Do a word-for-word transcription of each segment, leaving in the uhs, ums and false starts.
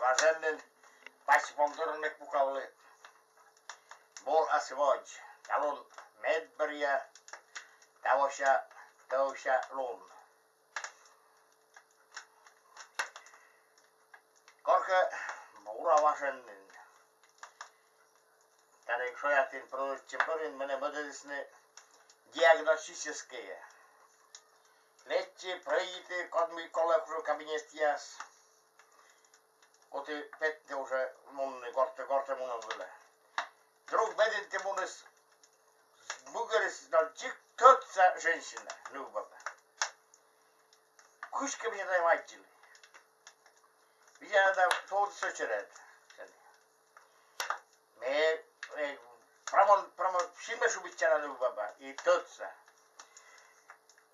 Важӧн нин пач вондырын пукалӧ. Бур ас водз. Талун медбӧръя, тавося, тӧвся лун. Коркӧ бура важӧн нин. Тані шоятін прӧстӧм бӧрын менӧ мӧдӧдісны диагностическӧйӧ. Лэччи, прӧйдиті, код мый колӧ, кужӧ кабинетъяс. Куті петны уже мунны, гортӧ, гортӧ мунны вӧлі. Друг бедінті муніс, мыгӧрис, но дзик тӧдса женщина, нывбаба. Кыськӧ, мися, тайӧ аддзылі. Видзӧда, тӧдса черед. Ме, э, прямо, прямо синмӧ шыбитча на нывбаба, и тӧдса.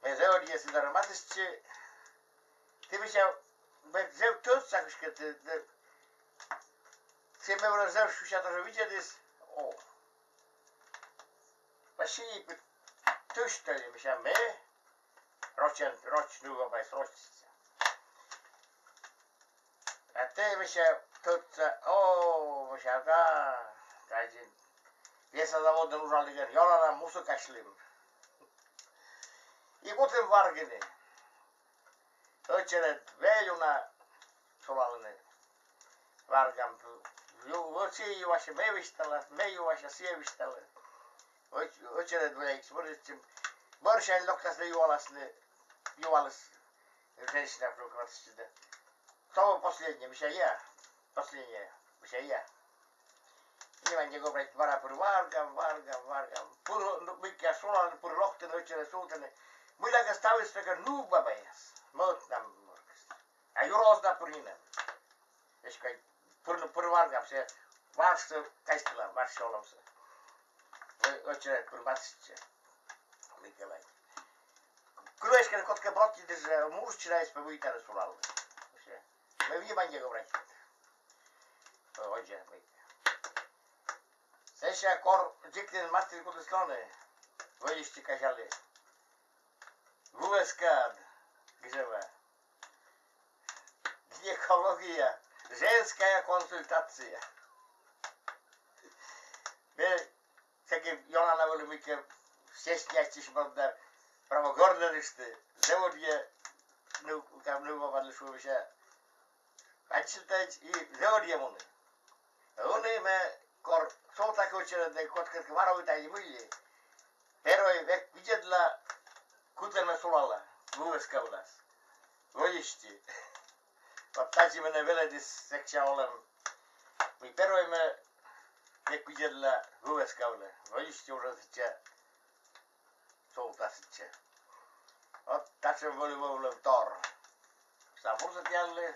Ме зэв ӧдйӧ сідз ароматыс чи, ті, мися, ме зэв тӧдса кыськӧ ті, ті, сійӧ ме вылӧ зэв сюся тоже видзӧдіс. О. Василий пыт тӧдса, мися, ме рочӧн, роч, нывбабаыс рочсӧ. А ті, мися, тӧдса, о, мися, да, тадзи лесозаводын уджалігӧн ёна на муса касьлім. И кутім варгыны. Ӧчеред вель уна сулалны. Варгам. Ю-, вот сійӧ юася, ме висьтала, ме юася, сійӧ висьталӧ. Ӧч-, ӧчеред вель, экспертсӧ. Бӧрся локтасны, юаласны, юаліс женщина вдруг отсюда. Кто вы последний? Мися, я. Последняя. Мися, я. Ниман не говорит, бара пыр варгам, варгам, варгам. Пыр, ну, мыйкӧ сулалны, пыр локтӧны, ӧчеред султӧны. Мыйла кӧ ставыс, мыйкӧ, нывбабаяс. Мӧд нам моркыс. А юрӧ оз на пыр нинӧм. Эськӧ пыр, пыр варгам, сійӧ варсӧ казьтылам, варсӧ олӧмсӧ. Ӧ-, ӧчеред пыр варсьӧ. Миколай. Кылӧ, эськӧ кодкӧ бродитчӧ, мужчина эськӧ пӧ вӧлі тані сулалны. Ме внимание обратил. Ой, ой, ой. Сэсся кор дзик нин мастер кутіс лоны, вӧдзысь казялі. Вывеска гижӧма. Гинекология. Женская консультация. Ме сэки ёна на вӧлі, мыйкӧ стесняйтчысь мӧд да, прямо гордӧдышті. Зэв ӧдйӧ, ну, как, ну, бабалы шуӧ, мися. Аддзысьлытӧдз и зэв ӧдйӧ муні. Ӧні ме кор султа кӧ ӧчеред, да кодкӧ варовитан, мый ли. Первой век видзӧдла, кытӧн ме сулала, вывеска вылас. Вӧдзысь. Вот тадзи менӧ велӧдіс сэкся олӧм. Мый первой ме век видзӧдла вывеска вылӧ. Вӧдзысь уже сэтчӧ султа сэтчӧ. Вот татшӧм вӧлі вӧвлӧм тор. Ставсӧ пукталӧ,